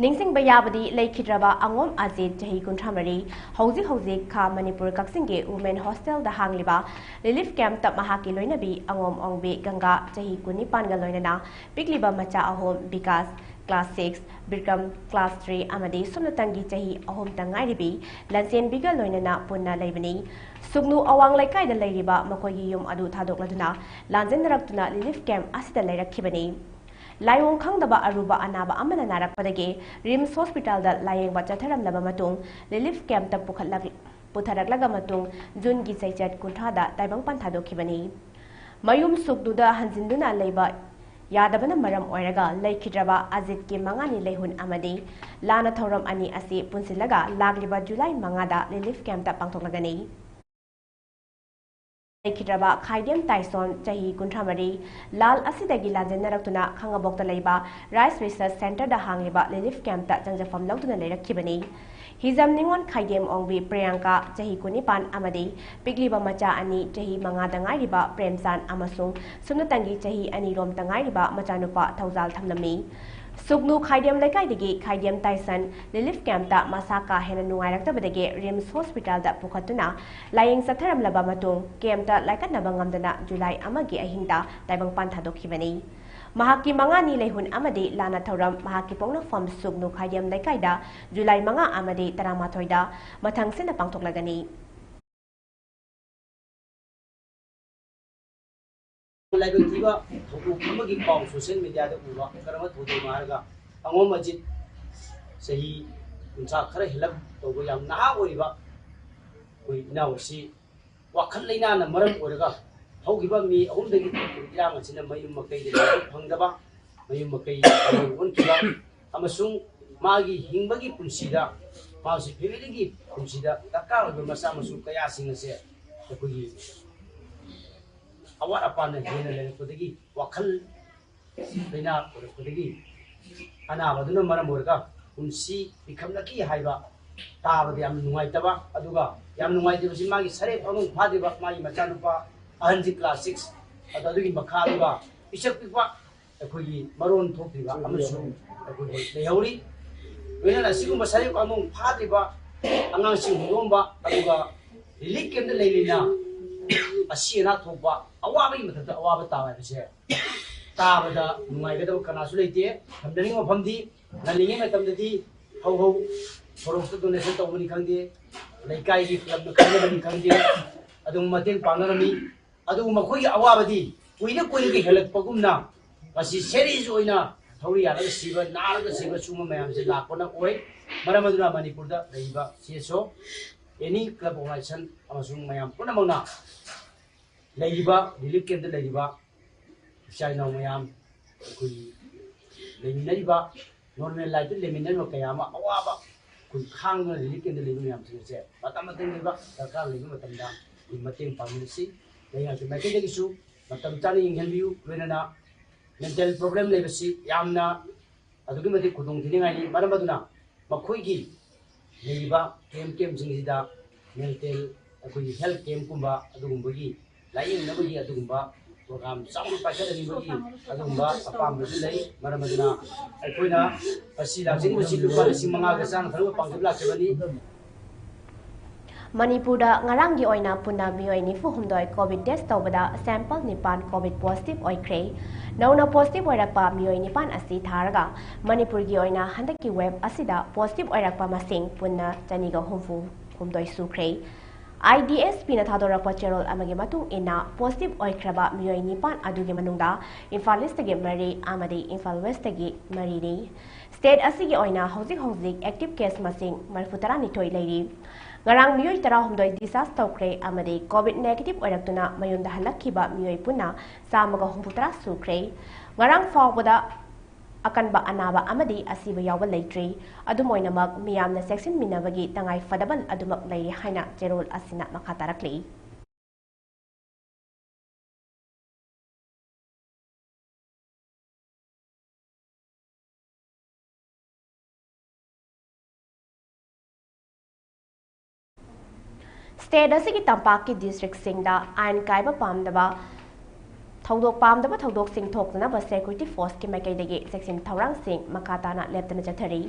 ꯅꯤꯡꯁꯤꯡꯕ ꯌꯥꯕꯗꯤ ꯂꯩꯈꯤꯗ꯭ꯔꯕ ꯑꯉꯣꯝ ꯑꯖꯤꯠ, ꯆꯍꯤ ꯀꯨꯟꯊ꯭ꯔꯥ ꯃꯔꯤ, ꯍꯧꯖꯤꯛ ꯍꯧꯖꯤꯛ ꯈꯥ ꯃꯅꯤꯄꯨꯔ ꯀꯛꯆꯤꯡꯒꯤ ꯋꯨꯃꯦꯟ ꯍꯣꯁꯇꯦꯜꯗ ꯍꯥꯡꯂꯤꯕ ꯔꯤꯂꯤꯐ ꯀꯦꯝꯞꯇ ꯃꯍꯥꯛꯀꯤ ꯂꯣꯏꯅꯕꯤ ꯑꯉꯣꯝ ꯑꯣꯡꯕꯤ ꯒꯪꯒꯥ, ꯆꯍꯤ ꯀꯨꯟꯅꯤꯄꯥꯟꯒ ꯂꯣꯏꯅꯅ ꯄꯤꯛꯂꯤꯕ ꯃꯆꯥ ꯑꯍꯨꯝ, Bikash, class six, Bikram, class three, ꯑꯃꯗꯤ ꯁꯨꯞꯅꯇꯪꯒꯤ ꯆꯍꯤ ꯑꯍꯨꯝꯇ ꯉꯥꯏꯔꯤꯕꯤ ꯂꯟꯆꯦꯟꯕꯤꯒ ꯂꯣꯏꯅꯅ ꯄꯨꯟꯅ ꯂꯩꯕꯅꯤ꯫ ꯁꯨꯒꯅꯨ ꯑꯋꯥꯡ ꯂꯩꯀꯥꯏꯗ ꯂꯩꯔꯤꯕ ꯃꯈꯣꯏꯒꯤ ꯌꯨꯝ ꯑꯗꯨ ꯊꯥꯗꯣꯛꯂꯗꯨꯅ ꯂꯥꯟꯖꯦꯟꯅꯔꯛꯇꯨꯅ ꯔꯤꯂꯤꯐ ꯀꯦꯝꯞ ꯑꯁꯤꯗ ꯂꯩꯔꯛꯈꯤꯕꯅꯤ꯫ ꯂꯥꯏꯑꯣꯡ ꯈꯪꯗꯕ ꯑꯔꯨꯕ ꯑꯅꯥꯕ ꯑꯃꯅ ꯅꯥꯔꯛꯄꯗꯒꯤ ꯔꯤꯝꯁ ꯍꯣꯁꯄꯤꯇꯥꯜꯗ ꯂꯥꯌꯦꯡꯕ ꯆꯠꯊꯔꯝꯂꯕ ꯃꯇꯨꯡ ꯔꯤꯂꯤꯐ ꯀꯦꯝꯞꯇ ꯄꯨꯈꯠꯂꯛ-, ꯄꯨꯊꯔꯛꯂꯒ ꯃꯇꯨꯡ ꯖꯨꯟꯒꯤ ꯆꯩꯆꯠ ꯀꯨꯟꯊ꯭ꯔꯥꯗ ꯇꯥꯏꯕꯪꯄꯥꯟ ꯊꯥꯗꯣꯛꯈꯤꯕꯅꯤ꯫ ꯃꯌꯨꯝ ꯁꯨꯒꯅꯨꯗ ꯍꯟꯖꯤꯟꯗꯨꯅ ꯂꯩꯕ ꯌꯥꯗꯕꯅ ꯃꯔꯝ ꯑꯣꯏꯔꯒ ꯂꯩꯈꯤꯗ꯭ꯔꯕ ꯑꯖꯤꯠꯀꯤ ꯃꯉꯥꯅꯤ ꯂꯩꯍꯨꯟ ꯑꯃꯗꯤ ꯂꯥꯟꯅ ꯊꯧꯔꯝ ꯑꯅꯤ ꯑꯁꯤ ꯄꯨꯟꯁꯤꯜꯂꯒ ꯂꯥꯛꯂꯤꯕ ꯖꯨꯂꯥꯏ ꯃꯉꯥꯗ ꯔꯤꯂꯤꯐ ꯀꯦꯝꯞꯇ ꯄꯥꯡꯊꯣꯛꯂꯒꯅꯤ꯫ ꯂꯩꯈꯤꯗ꯭ꯔꯕ ꯈꯥꯏꯗꯦꯝ ꯇꯥꯏꯁꯣꯟ, ꯆꯍꯤ ꯀꯨꯟꯊ꯭ꯔꯥ ꯃꯔꯤ, ꯂꯥꯜ ꯑꯁꯤꯗꯒꯤ ꯂꯥꯟꯖꯦꯟꯅꯔꯛꯇꯨꯅ ꯈꯥꯉꯕꯣꯛꯇ ꯂꯩꯕ ꯔꯥꯏꯁ ꯔꯤꯁꯔꯁ ꯁꯦꯟꯇꯔꯗ ꯍꯥꯡꯂꯤꯕ ꯔꯤꯂꯤꯐ ꯀꯦꯝꯞꯇ ꯆꯪꯖꯐꯝ ꯂꯧꯗꯨꯅ ꯂꯩꯔꯛꯈꯤꯕꯅꯤ꯫ ꯍꯤꯖꯝ ꯅꯤꯉꯣꯜ ꯈꯥꯏꯗꯦꯝ ꯑꯣꯡꯕꯤ ꯄ꯭ꯔꯤꯌꯥꯡꯀꯥ, ꯆꯍꯤ ꯀꯨꯟꯅꯤꯄꯥꯟ, ꯑꯃꯗꯤ ꯄꯤꯛꯂꯤꯕ ꯃꯆꯥ ꯑꯅꯤ, ꯆꯍꯤ ꯃꯉꯥꯗ ꯉꯥꯏꯔꯤꯕ ꯄ꯭ꯔꯦꯝꯆꯥꯟ ꯑꯃꯁꯨꯡ ꯁꯨꯞꯅꯇꯪꯒꯤ ꯆꯍꯤ ꯑꯅꯤꯔꯣꯝꯇ ꯉꯥꯏꯔꯤꯕ ꯃꯆꯥꯅꯨꯄꯥ ꯊꯧꯖꯥꯜ ꯊꯝꯂꯝꯃꯤ꯫ ꯁꯨꯒꯅꯨ ꯈꯥꯏꯗꯦꯝ ꯂꯩꯀꯥꯏꯗꯒꯤ ꯈꯥꯏꯗꯦꯝ ꯇꯥꯏꯁꯟ ꯔꯤꯂꯤꯐ ꯀꯦꯝꯞꯇ ꯃꯁꯥ ꯀꯥ ꯍꯦꯟꯅ ꯅꯨꯡꯉꯥꯏꯔꯛꯇꯕꯗꯒꯤ ꯔꯤꯝꯁ ꯍꯣꯁꯄꯤꯇꯥꯜꯗ ꯄꯨꯈꯠꯇꯨꯅ ꯂꯥꯌꯦꯡ ꯆꯠꯊꯔꯝꯂꯕ ꯃꯇꯨꯡ ꯀꯦꯝꯞꯇ ꯂꯥꯏꯀꯠꯅꯕ ꯉꯝꯗꯅ ꯖꯨꯂꯥꯏ ꯑꯃꯒꯤ ꯑꯍꯤꯡꯗ ꯇꯥꯏꯕꯪꯄꯥꯟ ꯊꯥꯗꯣꯛꯈꯤꯕꯅꯤ꯫ ꯃꯍꯥꯛꯀꯤ ꯃꯉꯥꯅꯤ ꯂꯩꯍꯨꯟ ꯑꯃꯗꯤ ꯂꯥꯟꯅ ꯊꯧꯔꯝ ꯃꯍꯥꯛꯀꯤ ꯄꯣꯛꯅꯐꯝ ꯁꯨꯛꯅꯨ ꯈꯥꯏꯗꯦꯝ ꯂꯩꯀꯥꯏꯗ ꯖꯨꯂꯥꯏ ꯃꯉꯥ ꯑꯃꯗꯤ ꯇꯔꯥꯃꯥꯊꯣꯏꯗ ꯃꯊꯪꯁꯤꯠꯅ ꯄꯥꯡꯊꯣꯛꯂꯒꯅꯤ꯫ ꯂꯥꯏꯕꯛ ꯊꯤꯕ ꯊꯧꯗꯣꯛ ꯑꯃꯒꯤ ꯄꯥꯎ ꯁꯣꯁꯤꯌꯦꯜ ꯃꯦꯗꯤꯌꯥꯗ ꯎꯕ꯫ ꯀꯔꯝꯕ ꯊꯧꯗꯣꯛꯅꯣ ꯍꯥꯏꯔꯒ, ꯑꯉꯣꯝ ꯑꯖꯤꯠ, ꯆꯍꯤ ꯀꯨꯟꯊ꯭ꯔꯥ ꯈꯔ ꯍꯦꯜꯂꯞ ꯇꯧꯕ ꯌꯥꯝ ꯅꯍꯥ ꯑꯣꯏꯔꯤꯕ ꯑꯩꯈꯣꯏ ꯏꯅꯥꯎ ꯑꯁꯤ ꯋꯥꯈꯜ ꯂꯩꯅꯥꯅ ꯃꯔꯝ ꯑꯣꯏꯔꯒ ꯍꯧꯈꯤꯕ ꯃꯦ ꯑꯍꯨꯝꯗꯒꯤ ꯊꯣꯛꯈꯤꯕ ꯏꯔꯥꯡ ꯑꯁꯤꯅ ꯃꯌꯨꯝ ꯃꯀꯩꯗ ꯂꯩꯕ ꯐꯪꯗꯕ, ꯃꯌꯨꯝ ꯃꯀꯩ ꯑꯣꯟꯈꯤꯕ ꯑꯃꯁꯨꯡ ꯃꯥꯒꯤ ꯍꯤꯡꯕꯒꯤ ꯄꯨꯟꯁꯤꯗ, ꯃꯥꯁꯤ ꯐꯦꯃꯤꯂꯤꯒꯤ ꯄꯨꯟꯁꯤꯗ ꯗꯔꯀꯥꯔ ꯑꯣꯏꯕ ꯃꯆꯥ ꯃꯁꯨ ꯀꯌꯥꯁꯤꯡ ꯑꯁꯦ ꯑꯩꯈꯣꯏꯒꯤ ꯑꯋꯥꯠ ꯑꯄꯥꯅ ꯍꯦꯟꯅ ꯂꯩꯔꯛꯄꯗꯒꯤ, ꯋꯥꯈꯜ ꯂꯩꯅꯥ ꯑꯣꯏꯔꯛꯄꯗꯒꯤ, ꯑꯅꯥꯕꯗꯨꯅ ꯃꯔꯝ ꯑꯣꯏꯔꯒ ꯄꯨꯟꯁꯤ ꯄꯤꯈꯝꯅꯈꯤ ꯍꯥꯏꯕ ꯇꯥꯕꯗ ꯌꯥꯝ ꯅꯨꯡꯉꯥꯏꯇꯕ꯫ ꯑꯗꯨꯒ ꯌꯥꯝ ꯅꯨꯡꯉꯥꯏꯇꯕꯁꯤ, ꯃꯥꯒꯤ ꯁꯔꯦꯞ ꯑꯃꯨꯛ ꯐꯥꯗ꯭ꯔꯤꯕ ꯃꯥꯒꯤ ꯃꯆꯥꯅꯨꯄꯥ ꯑꯍꯟꯁꯤ ꯀ꯭ꯂꯥꯁ ꯁꯤꯛꯁ, ꯑꯗꯣ ꯑꯗꯨꯒꯤ ꯃꯈꯥ ꯑꯗꯨꯒ ꯄꯤꯁꯛ ꯄꯤꯛꯄ ꯑꯩꯈꯣꯏꯒꯤ ꯃꯔꯣꯟ ꯊꯣꯛꯇ꯭ꯔꯤꯕ ꯑꯃꯁꯨ ꯑꯩꯈꯣꯏꯒꯤ ꯂꯩꯍꯧꯔꯤ꯫ ꯂꯣꯏꯅꯅ ꯑꯁꯤꯒꯨꯝꯕ ꯁꯔꯦꯞ ꯑꯃꯨꯛ ꯐꯥꯗ꯭ꯔꯤꯕ ꯑꯉꯥꯡꯁꯤꯡ ꯍꯨꯟꯗꯣꯛꯑꯝꯕ, ꯑꯗꯨꯒ ꯔꯤꯂꯤꯐ ꯀꯦꯝꯞꯇ ꯂꯩꯔꯤꯅ ꯑꯁꯤ ꯑꯅꯥ ꯊꯣꯛꯄ, ꯑꯋꯥꯕꯒꯤ ꯃꯊꯛꯇ ꯑꯋꯥꯕ ꯇꯥꯕ ꯍꯥꯏꯕꯁꯦ ꯇꯥꯕꯗ ꯅꯨꯡꯉꯥꯏꯒꯗꯕ ꯀꯅꯥꯁꯨ ꯂꯩꯇꯦ꯫ ꯊꯝꯖꯅꯤꯡꯕ ꯃꯐꯝꯗꯤ, ꯉꯜꯂꯤꯉꯩ ꯃꯇꯝꯗꯗꯤ ꯍꯧ ꯍꯧ ꯁꯣꯔꯣꯛꯇ ꯗꯣꯅꯦꯁꯟ ꯇꯧꯕꯅꯤ ꯈꯪꯗꯦ, ꯂꯩꯀꯥꯏꯒꯤ ꯀ꯭ꯂꯕꯅ ꯈꯪꯅꯕꯅꯤ ꯈꯪꯗꯦ, ꯑꯗꯨꯝ ꯃꯇꯦꯡ ꯄꯥꯡꯅꯔꯝꯃꯤ꯫ ꯑꯗꯨꯕꯨ ꯃꯈꯣꯏꯒꯤ ꯑꯋꯥꯕꯗꯤ ꯀꯨꯏꯅ ꯀꯨꯏꯅꯒ ꯍꯦꯜꯂꯛꯄꯒꯨꯝꯅ ꯃꯁꯤ ꯁꯦꯔꯤꯌꯁ ꯑꯣꯏꯅ ꯊꯧꯔꯤ ꯌꯥꯜꯂꯒ ꯁꯤꯕ, ꯅꯥꯔꯒ ꯁꯤꯕ, ꯁꯤꯒꯨꯝꯕ ꯃꯌꯥꯝꯁꯦ ꯂꯥꯛꯄꯅ ꯑꯣꯏ꯫ ꯃꯔꯝ ꯑꯗꯨꯅ ꯃꯅꯤꯄꯨꯔꯗ ꯂꯩꯔꯤꯕ ꯁꯤ ꯑꯦꯁ ꯑꯣ, ꯑꯦꯅꯤ ꯀ꯭ꯂꯕ ꯑꯣꯔꯒꯅꯥꯏꯖꯦꯁꯟ ꯑꯃꯁꯨꯡ ꯃꯌꯥꯝ ꯄꯨꯝꯅꯃꯛꯅ ꯂꯩꯔꯤꯕ ꯔꯤꯂꯤꯐ ꯀꯦꯝꯞꯇ ꯂꯩꯔꯤꯕ ꯏꯆꯥ ꯏꯅꯥꯎ ꯃꯌꯥꯝ, ꯑꯩꯈꯣꯏꯒꯤ ꯂꯩꯃꯤꯟꯅꯔꯤꯕ, ꯅꯣꯔꯃꯦꯜ ꯂꯥꯏꯐꯇ ꯂꯩꯃꯤꯟꯅꯔꯤꯕ ꯀꯌꯥ ꯑꯃ ꯑꯋꯥꯕ ꯑꯩꯈꯣꯏ ꯈꯥꯡꯗꯨꯅ ꯔꯤꯂꯤꯐ ꯀꯦꯝꯞꯇ ꯂꯩꯕ ꯃꯌꯥꯝꯁꯤꯡ ꯑꯁꯦ ꯃꯇꯝ ꯃꯇꯝꯒꯤ ꯑꯣꯏꯕ ꯗꯔꯀꯥꯔ ꯂꯩꯕ ꯃꯇꯝꯗ ꯑꯩꯈꯣꯏ ꯃꯇꯦꯡ ꯄꯥꯡꯃꯤꯟꯅꯁꯤ꯫ ꯂꯩꯉꯥꯛꯀꯤ ꯃꯥꯏꯀꯩꯗꯒꯤꯁꯨ ꯃꯇꯝ ꯆꯥꯅ ꯌꯦꯡꯁꯤꯟꯕꯤꯌꯨ꯫ ꯂꯣꯏꯅꯅ ꯃꯦꯟꯇꯦꯜ ꯄ꯭ꯔꯣꯕ꯭ꯂꯦꯝ ꯂꯩꯕꯁꯤ ꯌꯥꯝꯅ ꯑꯗꯨꯛꯀꯤ ꯃꯇꯤꯛ ꯈꯨꯗꯣꯡ ꯊꯤꯅꯤꯡꯉꯥꯏꯅꯤ꯫ ꯃꯔꯝ ꯑꯗꯨꯅ ꯃꯈꯣꯏꯒꯤ ꯂꯩꯔꯤꯕ ꯀꯦꯝꯞ ꯀꯦꯝꯞꯁꯤꯡꯁꯤꯗ ꯃꯦꯟꯇꯦꯜ, ꯑꯩꯈꯣꯏꯒꯤ ꯍꯦꯜꯊ ꯀꯦꯝꯞꯀꯨꯝꯕ ꯑꯗꯨꯒꯨꯝꯕꯒꯤ ꯂꯥꯌꯦꯡꯅꯕꯒꯤ ꯑꯗꯨꯒꯨꯝꯕ ꯄ꯭ꯔꯣꯒ꯭ꯔꯥꯝ ꯆꯥꯎꯅ ꯄꯥꯏꯈꯠꯍꯟꯅꯤꯡꯕꯒꯤ ꯑꯗꯨꯒꯨꯝꯕ ꯑꯄꯥꯝꯕꯁꯨ ꯂꯩ꯫ ꯃꯔꯝ ꯑꯗꯨꯅ ꯑꯩꯈꯣꯏꯅ ꯉꯁꯤ ꯂꯥꯛꯆꯔꯤꯕꯁꯤ ꯂꯨꯄꯥ ꯂꯤꯁꯤꯡ ꯃꯉꯥꯒ ꯆꯥꯝꯃ ꯊꯥꯔꯨꯛ ꯄꯥꯡꯖꯕ ꯂꯥꯛꯆꯕꯅꯤ꯫ ꯃꯅꯤꯄꯨꯔꯗ ꯉꯔꯥꯡꯒꯤ ꯑꯣꯏꯅ ꯄꯨꯟꯅ ꯃꯤꯑꯣꯏ ꯅꯤꯐꯨ ꯍꯨꯝꯗꯣꯏ ꯀꯣꯚꯤꯗ ꯇꯦꯁ ꯇꯧꯕꯗ ꯁꯦꯝꯄꯜ ꯅꯤꯄꯥꯟ ꯀꯣꯚꯤꯗ ꯄꯣꯖꯤꯇꯤꯚ ꯑꯣꯏꯈ꯭ꯔꯦ꯫ ꯅꯧꯅ ꯄꯣꯖꯤꯇꯤꯚ ꯑꯣꯏꯔꯛꯄ ꯃꯤꯑꯣꯏ ꯅꯤꯄꯥꯟ ꯑꯁꯤ ꯊꯥꯔꯒ ꯃꯅꯤꯄꯨꯔꯒꯤ ꯑꯣꯏꯅ ꯍꯟꯗꯛꯀꯤ ꯋꯦꯕ ꯑꯁꯤꯗ ꯄꯣꯖꯤꯇꯤꯚ ꯑꯣꯏꯔꯛꯄ ꯃꯁꯤꯡ ꯄꯨꯟꯅ ꯆꯅꯤꯒ ꯍꯨꯝꯐꯨ ꯍꯨꯝꯗꯣꯏ ꯁꯨꯈ꯭ꯔꯦ꯫ ꯑꯥꯏ ꯗꯤ ꯑꯦꯁ ꯄꯤꯅ ꯊꯥꯗꯣꯔꯛꯄ ꯆꯦꯔꯣꯜ ꯑꯃꯒꯤ ꯃꯇꯨꯡ ꯏꯟꯅ, ꯄꯣꯖꯤꯇꯤꯚ ꯑꯣꯏꯈ꯭ꯔꯕ ꯃꯤꯑꯣꯏ ꯅꯤꯄꯥꯟ ꯑꯗꯨꯒꯤ ꯃꯅꯨꯡꯗ ꯏꯝꯐꯥꯜ ꯏꯁꯇꯒꯤ ꯃꯔꯤ ꯑꯃꯗꯤ ꯏꯝꯐꯥꯜ ꯋꯦꯁꯇꯒꯤ ꯃꯔꯤꯅꯤ꯫ ꯁ꯭ꯇꯦꯠ ꯑꯁꯤꯒꯤ ꯑꯣꯏꯅ ꯍꯧꯖꯤꯛ ꯍꯧꯖꯤꯛ ꯑꯦꯛꯇꯤꯚ ꯀꯦꯁ ꯃꯁꯤꯡ ꯃꯔꯤꯐꯨ ꯇꯔꯥꯅꯤꯊꯣꯏ ꯂꯩꯔꯤ꯫ ꯉꯔꯥꯡ ꯃꯤꯑꯣꯏ ꯇꯔꯥꯍꯨꯝꯗꯣꯏ ꯗꯤꯁꯆꯥꯔꯖ ꯇꯧꯈ꯭ꯔꯦ ꯑꯃꯗꯤ ꯀꯣꯚꯤꯗ ꯅꯦꯒꯦꯇꯤꯚ ꯑꯣꯏꯔꯛꯇꯨꯅ ꯃꯌꯨꯝꯗ ꯍꯜꯂꯛꯈꯤꯕ ꯃꯤꯑꯣꯏ ꯄꯨꯟꯅ ꯆꯥꯝꯃꯒ ꯍꯨꯝꯐꯨꯇꯔꯥ ꯁꯨꯈ꯭ꯔꯦ꯫ ꯉꯔꯥꯡ ꯐꯥꯎꯕꯗ ꯑꯀꯟꯕ ꯑꯅꯥꯕ ꯑꯃꯗꯤ ꯑꯁꯤꯕ ꯌꯥꯎꯕ ꯂꯩꯇ꯭ꯔꯤ꯫ ꯑꯗꯨꯝ ꯑꯣꯏꯅꯃꯛ, ꯃꯤꯌꯥꯝꯅ ꯆꯦꯛꯁꯤꯟꯃꯤꯟꯅꯕꯒꯤ ꯇꯉꯥꯏ ꯐꯗꯕ ꯑꯗꯨꯃꯛ ꯂꯩꯔꯤ ꯍꯥꯏꯅ ꯆꯦꯔꯣꯜ ꯑꯁꯤꯅ ꯃꯈꯥ ꯇꯥꯔꯛꯂꯤ꯫ ꯁ꯭ꯇꯦꯠ ꯑꯁꯤꯒꯤ ꯇꯝꯄꯥꯛꯀꯤ ꯗꯤꯁꯇ꯭ꯔꯤꯛꯁꯤꯡꯗ ꯑꯥꯏꯟ ꯀꯥꯏꯕ ꯄꯥꯝꯗꯕ ꯊꯧꯗꯣꯛ, ꯄꯥꯝꯗꯕ ꯊꯧꯗꯣꯛꯁꯤꯡ ꯊꯣꯛꯇꯅꯕ ꯁꯦꯀ꯭ꯌꯨꯔꯤꯇꯤ ꯐꯣꯔꯁꯀꯤ ꯃꯥꯏꯀꯩꯗꯒꯤ ꯆꯦꯛꯁꯤꯟ ꯊꯧꯔꯥꯡꯁꯤꯡ ꯃꯈꯥ ꯇꯥꯅ ꯂꯦꯞꯇꯅ ꯆꯠꯊꯔꯤ꯫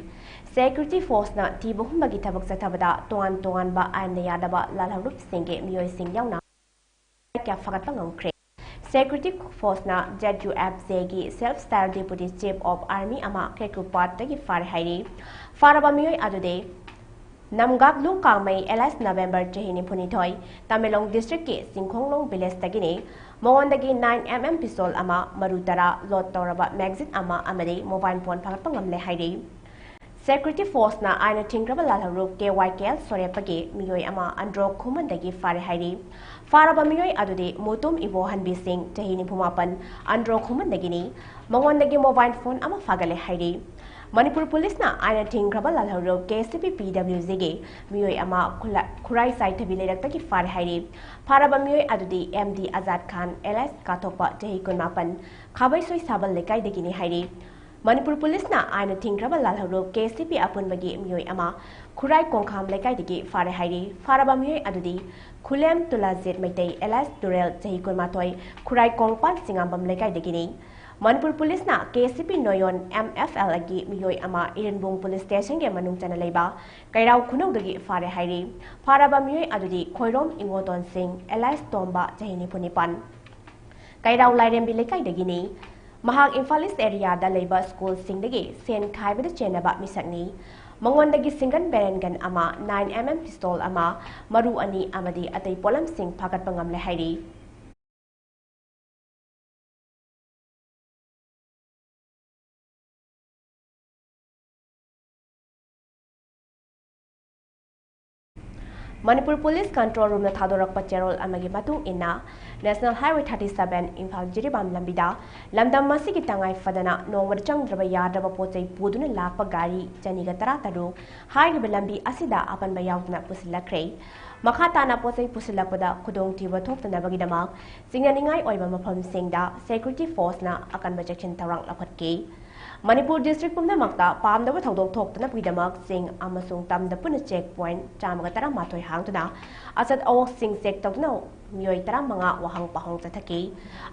ꯁꯦꯀ꯭ꯌꯨꯔꯤꯇꯤ ꯐꯣꯔꯁꯅ ꯊꯤꯕ ꯍꯨꯝꯕꯒꯤ ꯊꯕꯛ ꯆꯠꯊꯕꯗ ꯇꯣꯉꯥꯟ ꯇꯣꯉꯥꯟꯕ ꯑꯥꯏꯟꯅ ꯌꯥꯗꯕ ꯂꯥꯜꯍꯧꯂꯨꯞꯁꯤꯡꯒꯤ ꯃꯤꯑꯣꯏꯁꯤꯡ ꯌꯥꯎꯅ ꯀꯌꯥ ꯐꯒꯠꯄ ꯉꯝꯈ꯭ꯔꯦ꯫ ꯁꯦꯀ꯭ꯌꯨꯔꯤꯇꯤ ꯐꯣꯔꯁꯅ ꯖꯦꯠ ꯌꯨ ꯑꯦꯐ ꯖꯦꯒꯤ self style deputy chief of army ꯑꯃ ꯈꯦꯀ꯭ꯔꯨꯄꯥꯠꯇꯒꯤ ꯐꯥꯔꯦ ꯍꯥꯏꯔꯤ꯫ ꯐꯥꯔꯕ ꯃꯤꯑꯣꯏ ꯑꯗꯨꯗꯤ ꯅꯝꯒꯥꯛꯂꯨꯡ ꯀꯥꯡꯃꯩ ꯑꯦꯂꯥꯏꯁ ꯅꯕꯦꯝꯕꯔ ꯆꯍꯤ ꯅꯤꯐꯨꯅꯤꯊꯣꯏ, ꯇꯃꯦꯡꯂꯣꯡ ꯗꯤꯁꯇ꯭ꯔꯤꯛꯀꯤ ꯆꯤꯡꯈꯣꯡꯂꯣꯡ ꯚꯤꯂꯦꯖꯇꯒꯤꯅꯤ꯫ ꯃꯉꯣꯟꯗꯒꯤ ꯅꯥꯏꯟ ꯑꯦꯝ ꯑꯦꯝ ꯄꯤꯁꯇꯣꯜ ꯑꯃ, ꯃꯔꯨ ꯇꯔꯥ ꯂꯣꯗ ꯇꯧꯔꯕ ꯃꯦꯒꯥꯖꯤꯟ ꯑꯃ ꯑꯃꯗꯤ ꯃꯣꯕꯥꯏꯜ ꯐꯣꯟ ꯐꯒꯠꯄ ꯉꯝꯂꯦ ꯍꯥꯏꯔꯤ꯫ ꯁꯦꯀ꯭ꯌꯨꯔꯤꯇꯤ ꯐꯣꯔꯁꯅ ꯑꯥꯏꯟꯅ ꯊꯤꯡꯈ꯭ꯔꯕ ꯂꯥꯜꯍꯧꯂꯨꯞ ꯀꯦ ꯋꯥꯏ ꯀꯦ ꯑꯦꯜ ꯁꯣꯔꯦꯞꯄꯒꯤ ꯃꯤꯑꯣꯏ ꯑꯃ ꯑꯟꯗ꯭ꯔꯣ ꯈꯨꯃꯟꯗꯒꯤ ꯐꯥꯔꯦ ꯍꯥꯏꯔꯤ꯫ ꯐꯥꯔꯕ ꯃꯤꯑꯣꯏ ꯑꯗꯨꯗꯤ ꯃꯨꯇꯨꯝ ꯏꯕꯣꯍꯟꯕꯤ ꯁꯤꯡ, ꯆꯍꯤ ꯅꯤꯐꯨ ꯃꯥꯄꯟ, ꯑꯟꯗ꯭ꯔꯣ ꯈꯨꯃꯟꯗꯒꯤꯅꯤ꯫ ꯃꯉꯣꯟꯗꯒꯤ ꯃꯣꯕꯥꯏꯜ ꯐꯣꯟ ꯑꯃ ꯐꯥꯒꯠꯂꯦ ꯍꯥꯏꯔꯤ꯫ ꯃꯅꯤꯄꯨꯔ ꯄꯨꯂꯤꯁꯅ ꯑꯥꯏꯟꯅ ꯊꯤꯡꯈ꯭ꯔꯕ ꯂꯥꯜꯍꯧꯂꯨꯞ ꯀꯦ ꯁꯤ ꯄꯤ ꯄꯤ ꯗꯕ꯭ꯂꯤꯎ ꯖꯤꯒꯤ ꯃꯤꯑꯣꯏ ꯑꯃ ꯈꯨꯂꯥ-, ꯈꯨꯔꯥꯏ ꯆꯥꯏꯊꯕꯤ ꯂꯩꯔꯛꯇꯒꯤ ꯐꯥꯔꯦ ꯍꯥꯏꯔꯤ꯫ ꯐꯥꯔꯕ ꯃꯤꯑꯣꯏ ꯑꯗꯨꯗꯤ ꯑꯦꯝ ꯗꯤ ꯑꯖꯥꯗ ꯈꯥꯟ ꯑꯦꯂꯥꯏꯁ ꯀꯥꯊꯣꯛꯄ, ꯆꯍꯤ ꯀꯨꯟꯃꯥꯄꯟ, ꯈꯥꯕꯩꯁꯣꯏ ꯁꯥꯕꯜ ꯂꯩꯀꯥꯏꯗꯒꯤꯅꯤ ꯍꯥꯏꯔꯤ꯫ ꯃꯅꯤꯄꯨꯔ ꯄꯨꯂꯤꯁꯅ ꯑꯥꯏꯟꯅ ꯊꯤꯡꯈ꯭ꯔꯕ ꯂꯥꯜꯍꯧꯂꯨꯞ ꯀꯦ ꯁꯤ ꯄꯤ ꯑꯄꯨꯟꯕꯒꯤ ꯃꯤꯑꯣꯏ ꯑꯃ ꯈꯨꯔꯥꯏ ꯀꯣꯡꯈꯥꯝ ꯂꯩꯀꯥꯏꯗꯒꯤ ꯐꯥꯔꯦ ꯍꯥꯏꯔꯤ꯫ ꯐꯥꯔꯕ ꯃꯤꯑꯣꯏ ꯑꯗꯨꯗꯤ ꯈꯨꯂꯦꯝ ꯇꯨꯂꯥꯖꯤꯠ ꯃꯩꯇꯩ ꯑꯦꯂꯥꯏꯁ ꯇꯨꯔꯦꯜ, ꯆꯍꯤ ꯀꯨꯟꯃꯥꯊꯣꯏ, ꯈꯨꯔꯥꯏ ꯀꯣꯡꯄꯥꯟ ꯆꯤꯉꯥꯝꯕꯝ ꯂꯩꯀꯥꯏꯗꯒꯤꯅꯤ꯫ ꯃꯅꯤꯄꯨꯔ ꯄꯨꯂꯤꯁꯅ ꯀꯦ ꯁꯤ ꯄꯤ ꯅꯣꯌꯣꯟ ꯑꯦꯝ ꯑꯦꯐ ꯑꯦꯜꯒꯤ ꯃꯤꯑꯣꯏ ꯑꯃ ꯏꯔꯤꯟꯕꯨꯡ ꯄꯨꯂꯤꯁ ꯁ꯭ꯇꯦꯁꯟꯒꯤ ꯃꯅꯨꯡ ꯆꯟꯅ ꯂꯩꯕ ꯀꯩꯔꯥꯎ ꯈꯨꯅꯧꯗꯒꯤ ꯐꯥꯔꯦ ꯍꯥꯏꯔꯤ꯫ ꯐꯥꯔꯕ ꯃꯤꯑꯣꯏ ꯑꯗꯨꯗꯤ ꯈꯣꯏꯔꯣꯝ ꯏꯉꯣꯇꯣꯟ ꯁꯤꯡ, ꯑꯦꯂꯥꯏꯁ ꯇꯣꯝꯕ, ꯆꯍꯤ ꯅꯤꯐꯨ ꯅꯤꯄꯥꯟ, ꯀꯩꯔꯥꯎ ꯂꯥꯏꯔꯦꯝꯕꯤ ꯂꯩꯀꯥꯏꯗꯒꯤꯅꯤ꯫ ꯃꯍꯥꯛ ꯏꯝꯐꯥꯜ ꯏꯁ ꯑꯦꯔꯤꯌꯥꯗ ꯂꯩꯕ ꯁ꯭ꯀꯨꯜꯁꯤꯡꯗꯒꯤ ꯁꯦꯟ ꯈꯥꯏꯕꯗ ꯆꯦꯟꯅꯕ ꯃꯤꯁꯛꯅꯤ꯫ ꯃꯉꯣꯟꯗꯒꯤ ꯁꯤꯡꯒꯟ ꯕꯦꯔꯦꯟ ꯒꯟ ꯑꯃ, ꯅꯥꯏꯟ ꯑꯦꯝ ꯑꯦꯝ ꯄꯤꯁꯇꯣꯜ ꯑꯃ, ꯃꯔꯨ ꯑꯅꯤ ꯑꯃꯗꯤ ꯑꯇꯩ ꯄꯣꯠꯂꯝꯁꯤꯡ ꯐꯥꯒꯠꯄ ꯉꯝꯂꯦ ꯍꯥꯏꯔꯤ꯫ ꯃꯅꯤꯄꯨꯔ ꯄꯨꯂꯤꯁ ꯀꯟꯇ꯭ꯔꯣꯜ ꯔꯨꯝꯅ ꯊꯥꯗꯣꯔꯛꯄ ꯆꯦꯔꯣꯜ ꯑꯃꯒꯤ ꯃꯇꯨꯡ ꯏꯟꯅ, national highway thirty seven Imphal Jiribam ꯂꯝꯕꯤꯗ ꯂꯝꯗꯝ ꯑꯁꯤꯒꯤ ꯇꯉꯥꯏ ꯐꯗꯅ ꯅꯣꯡꯃꯗ ꯆꯪꯗ꯭ꯔꯕ ꯌꯥꯗ꯭ꯔꯕ ꯄꯣꯠ ꯆꯩ ꯄꯨꯗꯨꯅ ꯂꯥꯛꯄ ꯒꯥꯔꯤ ꯆꯅꯤꯒ ꯇꯔꯥ ꯇꯔꯨꯛ ꯍꯥꯏꯔꯤꯕ ꯂꯝꯕꯤ ꯑꯁꯤꯗ ꯑꯄꯟꯕ ꯌꯥꯎꯗꯅ ꯄꯨꯁꯤꯜꯂꯛꯈ꯭ꯔꯦ꯫ ꯃꯈꯥ ꯇꯥꯅ ꯄꯣꯠ ꯆꯩ ꯄꯨꯁꯤꯜꯂꯛꯄꯗ ꯈꯨꯗꯣꯡꯊꯤꯕ ꯊꯣꯛꯇꯅꯕꯒꯤꯗꯃꯛ ꯆꯤꯡꯅꯅꯤꯡꯉꯥꯏ ꯑꯣꯏꯕ ꯃꯐꯝꯁꯤꯡꯗ ꯁꯦꯀ꯭ꯌꯨꯔꯤꯇꯤ ꯐꯣꯔꯁꯅ ꯑꯀꯟꯕ ꯆꯦꯛꯁꯤꯟ ꯊꯧꯔꯥꯡ ꯂꯧꯈꯠꯈꯤ꯫ ꯃꯅꯤꯄꯨꯔ ꯗꯤꯁꯇ꯭ꯔꯤꯛ ꯄꯨꯝꯅꯃꯛꯇ ꯄꯥꯝꯗꯕ ꯊꯧꯗꯣꯛ ꯊꯣꯛꯇꯅꯕꯒꯤꯗꯃꯛ ꯆꯤꯡ ꯑꯃꯁꯨꯡ ꯇꯝꯗ ꯄꯨꯟꯅ ꯆꯦꯛ ꯄꯣꯏꯟꯠ ꯆꯥꯝꯃꯒ ꯇꯔꯥꯃꯥꯊꯣꯏ ꯍꯥꯡꯗꯨꯅ ꯑꯆꯠ ꯑꯋꯣꯛꯁꯤꯡ ꯆꯦꯛ ꯇꯧꯗꯨꯅ ꯃꯤꯑꯣꯏ ꯇꯔꯥꯃꯉꯥ ꯋꯥꯍꯪ ꯄꯥꯎꯍꯪ ꯆꯠꯊꯈꯤ꯫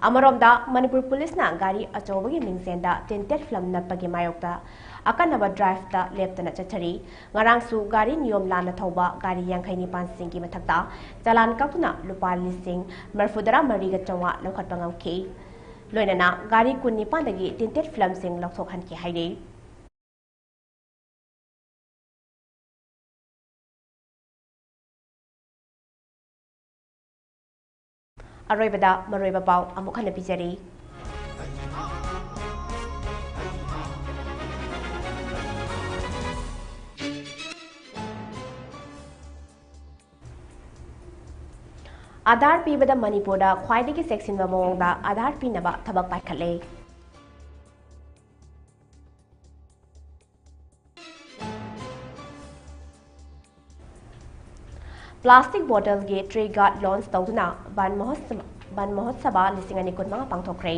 ꯑꯃꯔꯣꯝꯗ, ꯃꯅꯤꯄꯨꯔ ꯄꯨꯂꯤꯁꯅ ꯒꯥꯔꯤ ꯑꯆꯧꯕꯒꯤ ꯃꯤꯡꯁꯦꯟꯗ ꯇꯤꯟꯇꯦꯠ ꯐꯤꯂꯝ ꯅꯞꯄꯒꯤ ꯃꯥꯌꯣꯛꯇ ꯑꯀꯟꯅꯕ ꯗ꯭ꯔꯥꯏꯚꯇ ꯂꯦꯞꯇꯅ ꯆꯠꯊꯔꯤ꯫ ꯉꯔꯥꯡꯁꯨ ꯒꯥꯔꯤ ꯅꯤꯌꯣꯝ ꯂꯥꯟꯅ ꯊꯧꯕ ꯒꯥꯔꯤ ꯌꯥꯡꯈꯩ ꯅꯤꯄꯥꯟꯁꯤꯡꯒꯤ ꯃꯊꯛꯇ ꯆꯂꯥꯟ ꯀꯛꯇꯨꯅ ꯂꯨꯄꯥ ꯂꯤꯁꯤꯡ ꯃꯔꯤꯐꯨꯇꯔꯥ ꯃꯔꯤꯒ ꯆꯥꯝꯃꯉꯥ ꯂꯧꯈꯠꯄ ꯉꯝꯈꯤ꯫ ꯂꯣꯏꯅꯅ ꯒꯥꯔꯤ ꯀꯨꯟꯅꯤꯄꯥꯟꯗꯒꯤ ꯇꯤꯟꯇꯦꯠ ꯐꯤꯂꯝꯁꯤꯡ ꯂꯧꯊꯣꯛꯍꯟꯈꯤ ꯍꯥꯏꯔꯤ꯫ ꯑꯔꯣꯏꯕꯗ ꯃꯔꯨꯑꯣꯏꯕ ꯄꯥꯎ ꯑꯃꯨꯛ ꯍꯟꯅ ꯄꯤꯖꯔꯤ꯫ ꯑꯥꯙꯥꯔ ꯄꯤꯕꯗ ꯃꯅꯤꯄꯨꯔꯗ ꯈ꯭ꯋꯥꯏꯗꯒꯤ ꯆꯦꯛꯁꯤꯟꯕ ꯃꯑꯣꯡꯗ ꯑꯥꯙꯥꯔ ꯄꯤꯅꯕ ꯊꯕꯛ ꯄꯥꯏꯈꯠꯂꯦ꯫ ꯄ꯭ꯂꯥꯁꯇꯤꯛ ꯕꯣꯇꯜꯒꯤ ꯇ꯭ꯔꯤ ꯒꯥꯔꯗ ꯂꯣꯟꯆ ꯇꯧꯗꯨꯅ ꯕꯟ ꯃꯍꯣꯠꯁ-, ꯕꯟ ꯃꯍꯣꯠꯁꯕꯥ ꯂꯤꯁꯤꯡ ꯑꯅꯤ ꯀꯨꯟꯃꯉꯥ ꯄꯥꯡꯊꯣꯛꯈ꯭ꯔꯦ꯫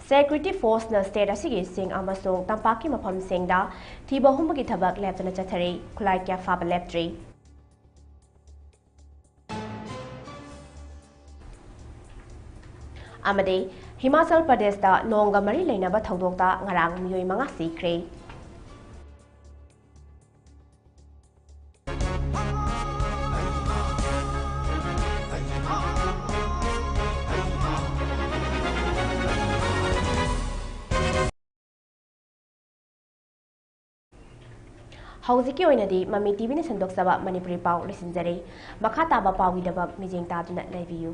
ꯁꯦꯀ꯭ꯌꯨꯔꯤꯇꯤ ꯐꯣꯔꯁꯅ ꯁ꯭ꯇꯦꯠ ꯑꯁꯤꯒꯤ ꯆꯤꯡ ꯑꯃꯁꯨꯡ ꯇꯝꯄꯥꯛꯀꯤ ꯃꯐꯝꯁꯤꯡꯗ ꯊꯤꯕ ꯍꯨꯝꯕꯒꯤ ꯊꯕꯛ ꯂꯦꯞꯇꯅ ꯆꯠꯊꯔꯤ꯫ ꯈꯨꯠꯂꯥꯏ ꯀꯌꯥ ꯐꯥꯕ ꯂꯦꯞꯇ꯭ꯔꯤ꯫ ꯑꯃꯗꯤ ꯍꯤꯃꯥꯆꯜ ꯄ꯭ꯔꯗꯦꯁꯇ ꯅꯣꯡꯒ ꯃꯔꯤ ꯂꯩꯅꯕ ꯊꯧꯗꯣꯛꯇ ꯉꯔꯥꯡ ꯃꯤꯑꯣꯏ ꯃꯉꯥ ꯁꯤꯈ꯭ꯔꯦ꯫ ꯍꯧꯖꯤꯛꯀꯤ ꯑꯣꯏꯅꯗꯤ ꯃꯃꯤ ꯇꯤꯚꯤꯅ ꯁꯟꯗꯣꯛꯆꯕ ꯃꯅꯤꯄꯨꯔꯤ ꯄꯥꯎ ꯂꯣꯏꯁꯤꯟꯖꯔꯦ꯫ ꯃꯈꯥ ꯇꯥꯕ ꯄꯥꯎꯒꯤꯗꯃꯛ ꯃꯤꯠꯌꯦꯡ ꯇꯥꯗꯨꯅ ꯂꯩꯕꯤꯌꯨ꯫